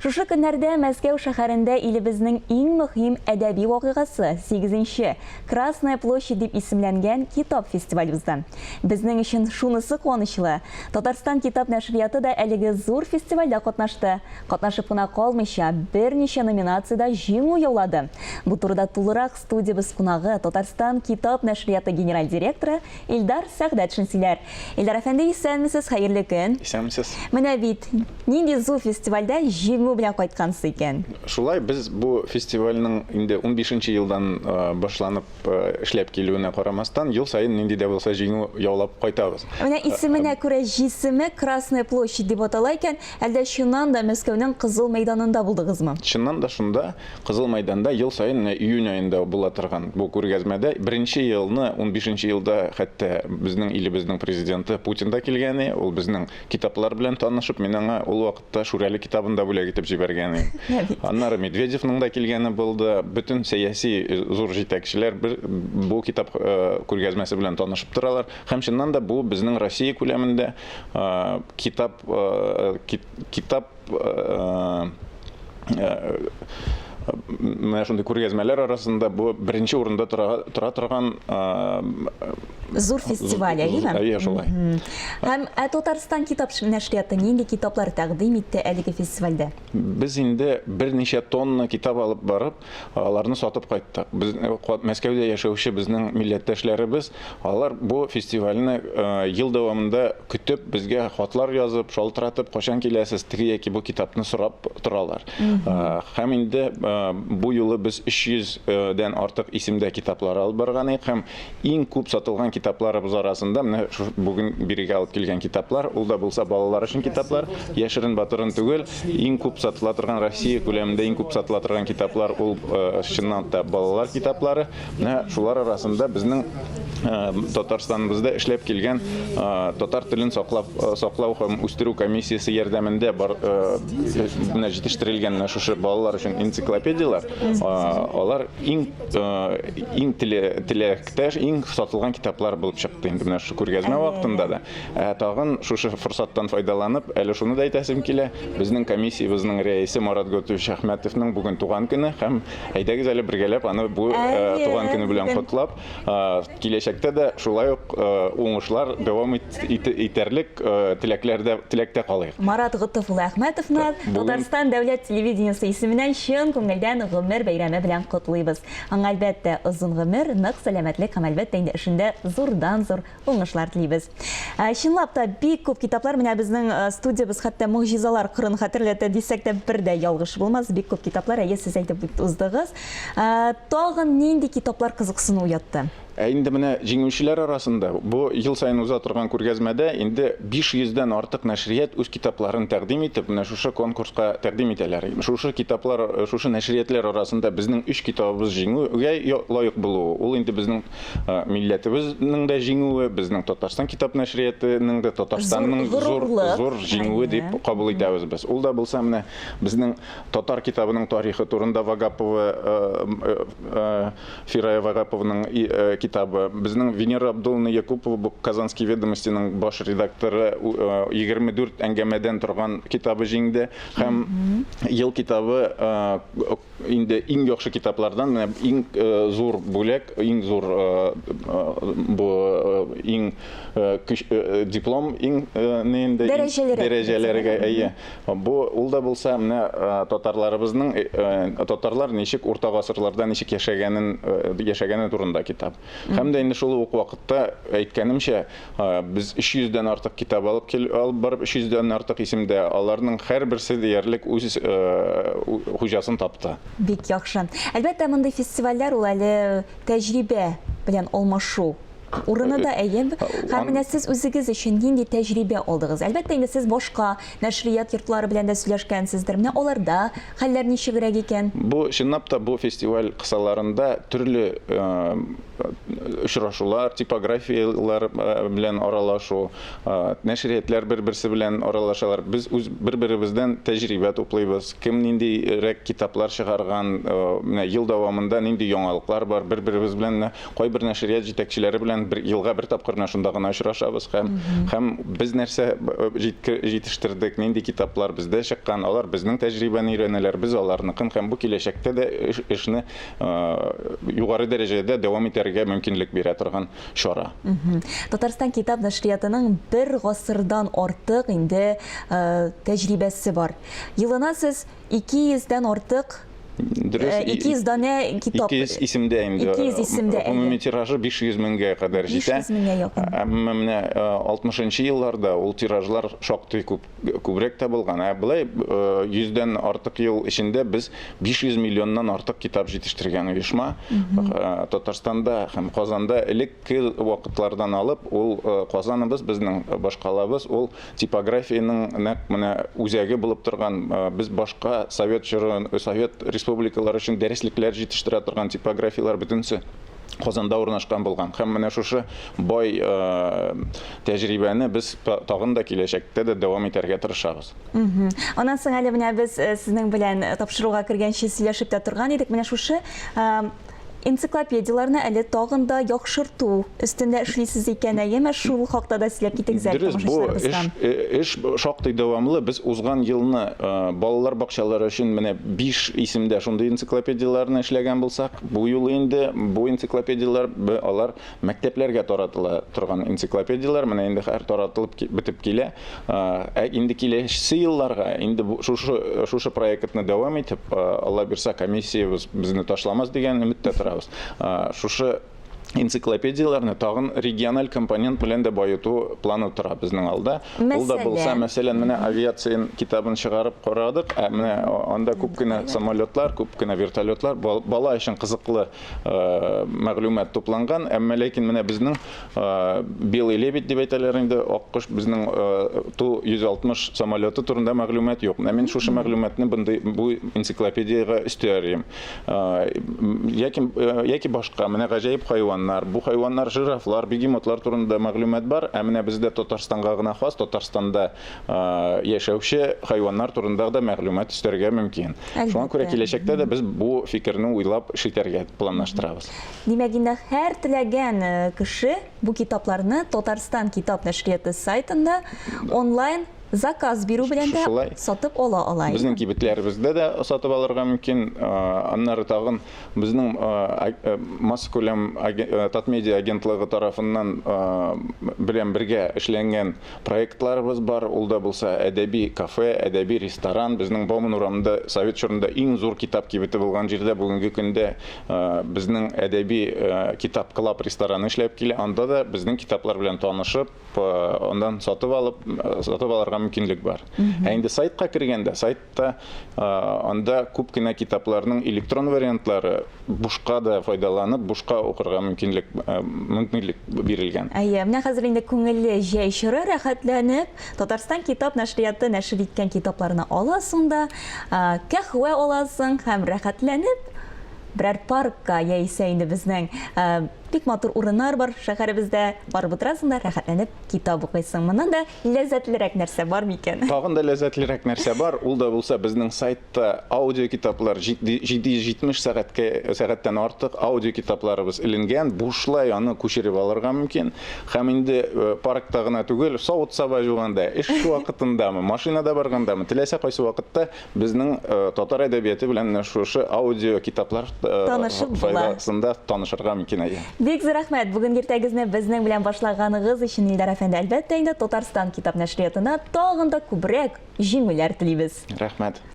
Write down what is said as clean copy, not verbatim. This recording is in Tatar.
Шушы көннәрдә Мәскәү шәһәрендә илебезнең иң мөһим әдәби вакыйгасы, сигезенче Красная площадь дип исемләнгән китап фестиваль узды. Безнең өчен шунысы куанычлы, Татарстан китап нәшрияты да әлеге зур фестивальдә катнашты. Катнашып кына калмыйча, берничә номинациядә җиңү яулады. Бу турыда тулырак студиябез кунагы, Татарстан китап нәшрияты генераль директоры Илдар Сәгъдәтшин сөйләр. Илдар әфәнде, исәнмесез, хәерле көн. Исәнмесез. Менә бит, нинди зур фестивальдә җиңү белән кайткансыз икән. Шулай, без бу фестивальнең инде унбишенче елдан башланып эшләп килүенә карамастан, ел саен нинди дә булса җиңү яулап кайтабыз. Менә исеменә күрә җисеме Красная площадь дип атала икән. Әллә чыннан да Мәскәүнең Кызыл мәйданында булдыгызмы? Чыннан да шунда. Кызыл мәйданда ел саен менә июнь аенда була торган бу күргәзмәдә беренче елны, унбишенче елда хәтта безнең илебезнең президенты Путин да килгән и, ул безнең китаплар белән танышып, мин аңа ул вакытта Шүрәле китабын да бүләк итеп җибәргән идем. Аннары Медведевның да килгәне булды. Бөтен сәяси зур җитәкчеләр бер бу китап күргәзмәсе белән танышып торалар. Һәм чыннан да бу безнең Россия күләмендә китап китап менә шундый күргәзмәләр арасында бу беренче урында тора, тора торган зур фестиваль, әйеме? Әйе, шулай. Һәм ә Татарстан китап нәшрияты нинди китаплар тәкъдим итте әлеге фестивальдә? Без инде берничә тонна китап алып барып, Аларны сатып кайттык. Без Мәскәүдә яшәүче безнең милләттәшләребез, алар бу фестивальне ел дәвамында көтеп, безгә хатлар язып, шалтыратып, кайчан киләсез, теге яки бу китапны сорап торалар. Һәм инде бу юлы без 300 дән артык исемдә китаплар алып барган идек һәм Иң күп сатылган китапларыбыз арасында менә бүген бирегә алып килгән китаплар, ул да булса балалар өчен китаплар, яшерен-батырын түгел, иң күп сатыла торган Россия күләмендә иң күп сатыла торган китаплар ул чыннан да балалар китаплары. Менә шулар арасында безнең Татарстаныбызда эшләп килгән татар телен саклап саклау һәм үстерү комиссиясе ярдәмендә бар менә җитештерелгән менә шушы балалар өчен энциклопедияләр, алар иң иң теләктәш, иң сатылган китаплар булып чыкты инде менә шушы күргәзмә вакытында да. Ә тагын шушы форсаттан файдаланып, әле шуны да әйтәсем килә, безнең комиссиябезнең рәисе Марат Готович Әхмәтовның бүген туган көне һәм әйдәгез әле бергәләп аны бу туган көне белән котлап, киләчәктә дә шулай ук уңышлар дәвам итәрлек теләкләрдә теләктә калыйк. Марат Готыф улы Әхмәтовны Татарстан дәүләт телевидениесе исеменнән чын күңелдән гомер бәйрәме белән котлыйбыз. Аңа, әлбәттә, озын гомер, нык сәламәтлек һәм, әлбәттә инде, эшендә зурдан-зур уңышлар телибез. Чынлап та, бик күп китаплар, менә безнең студиябез хәтта могҗизалар кырын хәтерләтә дисәк тә бер дә ялгыш булмас, бик күп китаплар, әйе, сез әйтеп уздыгыз. Тагын нинди китаплар кызыксыну уятты? Ә инде менә җиңүчеләр арасында бу ел саен уза торган күргәзмәдә инде 500 дән артык нәшрият үз китапларын тәкъдим итеп, менә шушы конкурска тәкъдим итәләр. Шушы китаплар, шушы нәшриятләр арасында безнең өч китабыбыз җиңүгә лаек булуы, ул инде безнең милләтебезнең дә җиңүе, безнең Татарстан китап нәшриятының да, Татарстанның зур зур җиңүе дип кабул итәбез без. Ул да булса менә безнең татар китабының тарихы турында Вагапова Фирая Вагапованың китабы. Безнең Венера Абдулловна Якупова, бу Казанские ведомостиның баш редакторы, 24 әңгәмәдән торган китабы җиңде. Һәм ел китабы инде иң яхшы китаплардан, менә иң зур бүләк, иң зур бу иң көч диплом, иң ни инде дәрәҗәләргә, әйе. Бу ул да булса менә татарларыбызның татарлар ничек урта гасырларда ничек яшәгәнен яшәгәне турында китап. Һәм дә инде шул ук вакытта әйткәнемчә, без 300 дән артык китап алып кил алып барып 300 дән артык исемдә аларның һәрберсе диярлек үз хуҗасын тапты. Бик яхшы. Әлбәттә, мондый фестивальләр ул әле тәҗрибә белән алмашу урыны да, әйе. Һәм менә сез үзегез өчен нинди тәҗрибә алдыгыз? Әлбәттә инде сез башка нәшрият йортлары белән дә сөйләшкәнсездер. Менә аларда хәлләр ничегрәк икән? Бу, чынлап та, бу фестиваль кысаларында төрле очрашулар, типографияләр белән аралашу, нәшриятләр бер-берсе белән аралашалар. Без үз бер-беребездән тәҗрибә туплыйбыз. Кем ниндирәк китаплар чыгарган, менә ел дәвамында нинди яңалыклар бар, бер-беребез белән менә кайбер нәшрият җитәкчеләре белән бер елга бер тапкыр менә шунда гына очрашабыз һәм һәм без нәрсә җитештердек, нинди китаплар бездә чыккан, алар безнең тәҗрибәне өйрәнәләр, без аларныкын һәм бу киләчәктә дә эшне югары дәрәҗәдә дәвам итәргә мөмкинлек бирә торган чара. Татарстан китап нәшриятының бер гасырдан артык инде тәҗрибәсе бар. Елына сез 200 дән артык Дөрес, 200 данә китап. 200 исемдә инде. 200 исемдә. Гомуми тиражы 500 меңгә кадәр җитә. 500 меңгә якын. Әмма менә 60 елларда ул тиражлар шактый күп күбрәк тә булган. Ә болай 100дән артык ел эчендә без 500 миллионнан артык китап җитештергән оешма. Татарстанда һәм Казанда элекке вакытлардан алып ул Казаныбыз безнең башкалабыз, ул типографиянең нәкъ менә үзәге булып торган, без башка совет чоры, совет республикалары өчен дәреслекләр җитештерә торган типографияләр бөтенесе Казанда урнашкан булган. Һәм менә шушы бай тәҗрибәне без тагын да киләчәктә дә дәвам итәргә тырышабыз. Аннан соң әле менә без сезнең белән тапшыруга кергәнче сөйләшеп тә торган идек. Менә шушы энциклопедияләрне әле тагын да яхшырту өстендә эшлисез икән, әйеме? Шул хакта да сөйләп китегез әле Дөрес, бу эш, тамашачыларыбызга. эш шактый дәвамлы. Без узган елны балалар бакчалары өчен менә 5 исемдә шундый энциклопедияләрне эшләгән булсак, бу юлы инде бу энциклопедияләр алар Мәктәпләргә таратыла торган энциклопедияләр менә инде хәзер таратылып бетеп килә. Ә инде киләсе елларга инде шушы шушы проектны дәвам итеп, Алла бирса, комиссиябез безне ташламас дигән өметтә торабыз. Шушы энциклопедияләрне тагын региональ компонент белән дә баету планы тора безнең алда. Ул да булса, мәсәлән, менә авиация китабын чыгарып карадык, ә менә анда күп кенә самолетлар, күп кенә вертолетлар, бала өчен кызыклы мәгълүмат тупланган, әмма ләкин менә безнең Белый лебедь дип әйтәләр инде, аккош безнең Ту-160 самолеты турында мәгълүмат юк. Менә мин шушы мәгълүматны бындый бу энциклопедиягә өстәр идем. Яки яки башка менә гаҗәеп хайваннар, бу хайваннар жирафлар, бегемотлар турында мәгълүмат бар, ә менә бездә Татарстанга гына хас, Татарстанда яшәүче хайваннар турында да мәгълүмат өстәргә мөмкин. Шуңа күрә киләчәктә дә без бу фикерне уйлап эш итәргә планлаштырабыз. Димәк, инде һәр теләгән кеше бу китапларны Татарстан китап нәшрияты сайтында онлайн заказ бирү белән дә сатып ала ала. Безнең кибетләребездә дә сатып алырга мөмкин. Аннары тагын Безнең массакүләм Татмедиа агентлыгы тарафыннан белән бергә эшләнгән проектларыбыз бар. Ул да булса әдәби кафе, әдәби ресторан. Безнең Бауман урамында совет чорында иң зур китап кибете булган җирдә бүгенге көндә безнең әдәби китап клаб рестораны эшләп килә. Анда да безнең китаплар белән танышып, андан сатып алып, сатып алырга мөмкинлек бар. Ә инде сайтка кергәндә, сайтта анда күп кенә китапларның электрон вариантлары бушка да файдаланып, бушка укырга мөмкинлек мөмкинлек бирелгән. Әйе, менә хәзер инде күңелле җәй чоры, рәхәтләнеп, Татарстан китап нәшрияты нәшер иткән китапларны аласың да, кәһвә аласың һәм рәхәтләнеп берәр паркка яисә инде безнең Бик матур урыннар бар шәһәребездә. Барып утырасың да, рәхәтләнеп китап укыйсың. Моннан да ләззәтлерәк нәрсә бар микән? Тагын да ләззәтлерәк нәрсә бар, ул да булса безнең сайтта аудиокитаплар 770 сәгатькә сәгатьтән артык аудиокитапларыбыз эленгән, бушлай аны күчереп алырга мөмкин. Һәм инде э, паркта гына түгел, савыт-саба жуганда, эш вакытындамы, машинада баргандамы, теләсә кайсы вакытта Безнең татар әдәбияты белән менә шушы аудио китаплар Танышып була. файдасында танышырга мөмкин, әйе. Бик зур рәхмәт бүген иртәгезне безнең белән башлаганыгыз өчен, Илдар әфәнде. Әлбәттә инде, Татарстан китап нәшриятына тагын да күбрәк җиңүләр телибез. Рәхмәт.